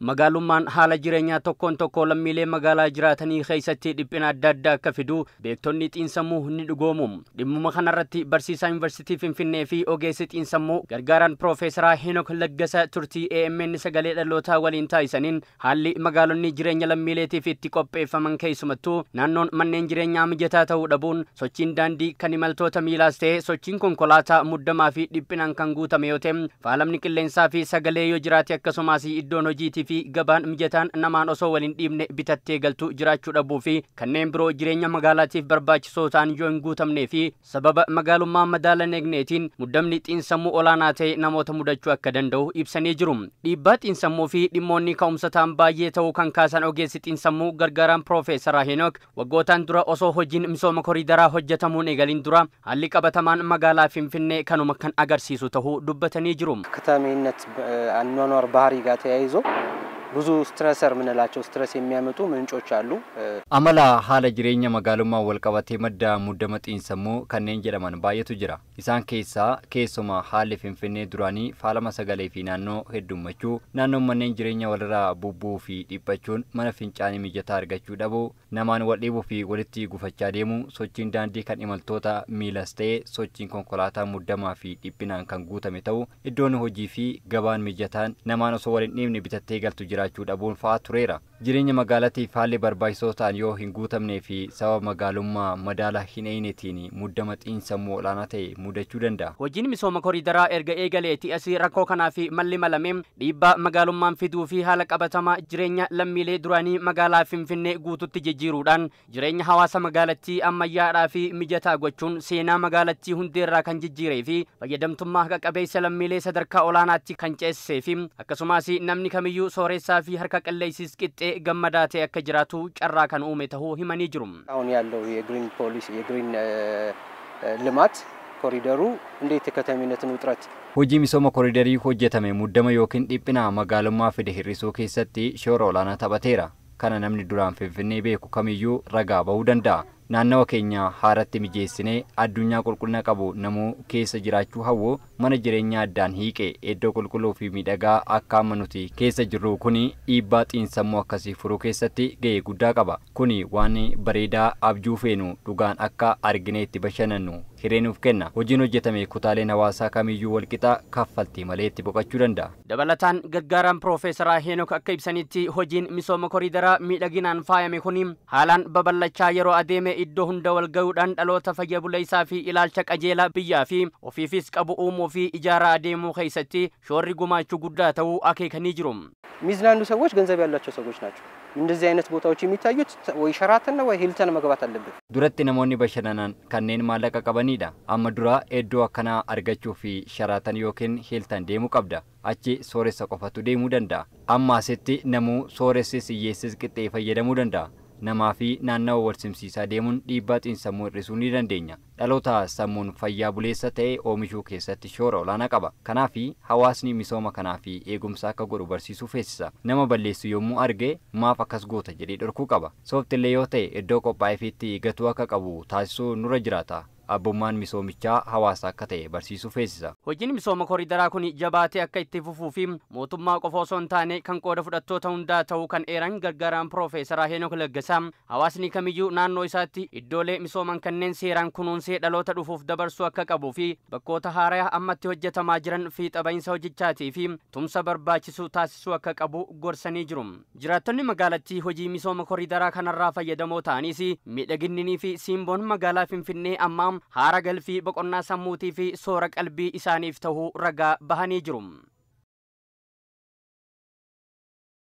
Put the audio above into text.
Magaalummaan haala jireenyaa tokkoon tokkoo lammiilee magaalaa jiraatanii keessatti dhiphina adda addaa akka fidu beektonni xiinsammuu ni dhugoomu. Dhimmuma kanarratti barsiisaa Yuunivarsiitii Finfinnee fi ogeessi xiinsammuu gargaaraan Piroofeesaraa Heenok Laggasa turtii AMN Sagalee Dhalootaa waliin taasisaniin, haalli magaalonni jireenya lammiileetiif itti qopheeffaman, keessumattuu naannoon manneen jireenyaa mijataa ta'uu dhabuun, sochiin daandii kan imaltoota miilaas ta'e sochiin konkolaataa muddamaa fi dhiphinaan kan guutame yoo ta'e, faalamni qilleensaa fi sagalee yoo jiraate, akkasumas iddoon hojiitii fi gabaan mijataan namaan osoo waliin dhiibne bitattee galtu jiraachuu dhabuu fi kanneen biroo jireenya magaalaatiif barbaachisoo ta'an yoo hin guutamnee fi sababa magaalummaa madaala eegneetiin muddamni xiinsammuu olaanaa ta'e namoota mudachuu akka danda'u ibsanii jiru. Dhiibbaa xiinsammuu fi dhimmoonni ka'umsa ta'an baay'ee ta'uu kan kaasan ogeessi xiinsammuu gargaaraan Piroofeesar Henook, waggootaan dura osoo hojiin misooma koriidaraa hojjetamuun eegalin dura haalli qabatamaan magaalaa Finfinnee kanuma kan agarsiisu ta'uu dubbatanii jiru. ከተሜነት አኗኗር ባህሪ ጋር ተያይዞ ብዙ ስትረሰር የምንላቸው ስትረስ የሚያመጡ ምንጮች አሉ። Amala haala jireenya magaalummaa wal qabatee madda muddama xiinsammuu kanneen jedhaman baay'eetu jira. Isaan keessaa keessumaa haalli Finfinnee duraanii faalama sagalee fi naannoo heddummachuu, naannoon manneen jireenya walirraa bubbuu fi dhiphachuun, mana fincaanii mijataa argachuu dhabuu, namaan wal dhiibuu fi walitti gufachaa deemuu, sochiin daandii kan imaltoota miilas ta'e sochiin konkolaataa muddamaa fi dhiphinaan kan guutame ta'uu, iddoon hojii fi gabaan mijataan namaan osoo wal hin dhiibne bitattee galtu jiraachuu dhabuun fa'aa tureera. Jireenya magaalaatiif haalli barbaachisoo ta'an yoo hin guutamnee fi sababa magaalummaa madaala hin eegnetiin muddama xiinsammuu olaanaa ta'e mudachuu danda'a. Hojiin misooma koriidaraa erga eegaleeti asii rakkoo kanaa fi malli malame dhiibbaa magaalummaan fiduu fi haala qabatamaa jireenya lammiilee duraanii magaalaa Finfinnee guututti jijjiiruudhaan jireenya hawaasa magaalattii ammayyaadhaa fi mijataa gochuun seenaa magaalattii hundeerraa kan jijjiiree fi fayyadamtummaa haqa qabeessa lammiilee sadarkaa olaanaatti kan ceesisee fi akkasumas namni kamiyyuu sooressaa fi harka qalleessis qixxee gammadaa ta'e akka jiraatu carraa kan uume ta'uu himanii jiru. አሁን ያለው የግሪን ፖሊሲ የግሪን ልማት ኮሪደሩ እንዴት የከተሜነትን ውጥረት Hojii misooma koriidarii hojjetame muddama yookiin dhiphina magaalummaa fide hir'isuu keessatti shoora olaanaa taphateera. Kana namni duraan Finfinnee beeku kamiyyuu ragaa bahuu danda'a. Naannawa keenya haaratti mijeessinee addunyaa qulqullina qabu namuu keessa jiraachuu hawwu, mana jireenyaa addaan hiiqe iddoo qulqulluu fi miidhagaa akka amma nuti keessa jirru kuni dhiibbaa xiinsammuu akkasii furuu keessatti ga'ee guddaa qaba. Kuni waan bareedaa abjuu feenu dhugaan akka arginee itti bashannannu hiree nuuf kenna. Hojiin hojjetame kutaaleen hawaasaa kamiyyuu walqixa kaffaltii malee itti boqochuu danda'a. Dabalataan gargaaraan Piroofeesaraa Heenok akka ibsanitti, hojiin misooma koriidaraa miidhaginaan faayame kuni haalaan babal'achaa yeroo adeeme iddoo hunda wal ga'uudhaan dhaloota fayya buleessaa fi ilaalcha qajeelaa biyyaa fi ofiifis qabu uumuu fi ijaaraa adeemuu keessatti shoorri gumaachuu guddaa ta'uu akeekanii jiru. የሚዝናኑ ሰዎች ገንዘብ ያላቸው ሰዎች ናቸው። እንደዚህ አይነት ቦታዎች የሚታዩት ወይ ሸራተን ነው ወይ ሂልተን መግባት አለብን። Duratti namoonni bashannanan kanneen maallaqa qabanidha. Amma dura iddoo akkanaa argachuu fi Sheraton yookiin Hilton deemuu qabda. Achi sooressa qofatu deemuu danda'a. Amma asitti namuu sooressis hiyyeessis qixxee fayyadamuu danda'a. Namaa fi naannawa wal simsiisaa deemuun dhiibbaa xiinsammuu hir'isuu ni dandeenya. Dhaloota sammuun fayyaa buleessa ta'e oomishuu keessatti shoora olaanaa qaba. Kanaaf hawaasni misooma kanaa fi eegumsa akka godhu barsiisuu feesisa. Nama balleessu yommuu arge maaf akkas goota jedhee dhorkuu qaba. Sooftillee yoo ta'e iddoo qophaa'eefitti gatuu akka qabu taasisuu nurra jiraata. Abbummaan misoomichaa hawaasa akka ta'e barsiisuu feesisa. Hojiin misooma koriidaraa kun jabaatee akka itti fufuu fi mootummaa qofa osoo hin taane kan qooda fudhattoota hundaa ta'uu kan eeran gargaaraan Piroofeesaraa Heenok Laggasaa, hawaasni kamiyyuu naannoo isaatti iddoolee misooman kanneen seeraan kunuunsee dhaloota dhufuuf dabarsuu akka qabuu fi bakkoota haaraa ammatti hojjetamaa jiran fiixa bahinsa hojichaatii fi tumsa barbaachisu taasisuu akka qabu gorsanii jiru. Jiraattonni magaalattii hojii misooma koriidaraa kanarraa fayyadamoo ta'anis, miidhaginninii fi simboon magaalaa Finfinnee ammaa haara galfii, boqonnaa sammuutii fi soora qalbii isaaniif ta'uu ragaa bahanii jiru.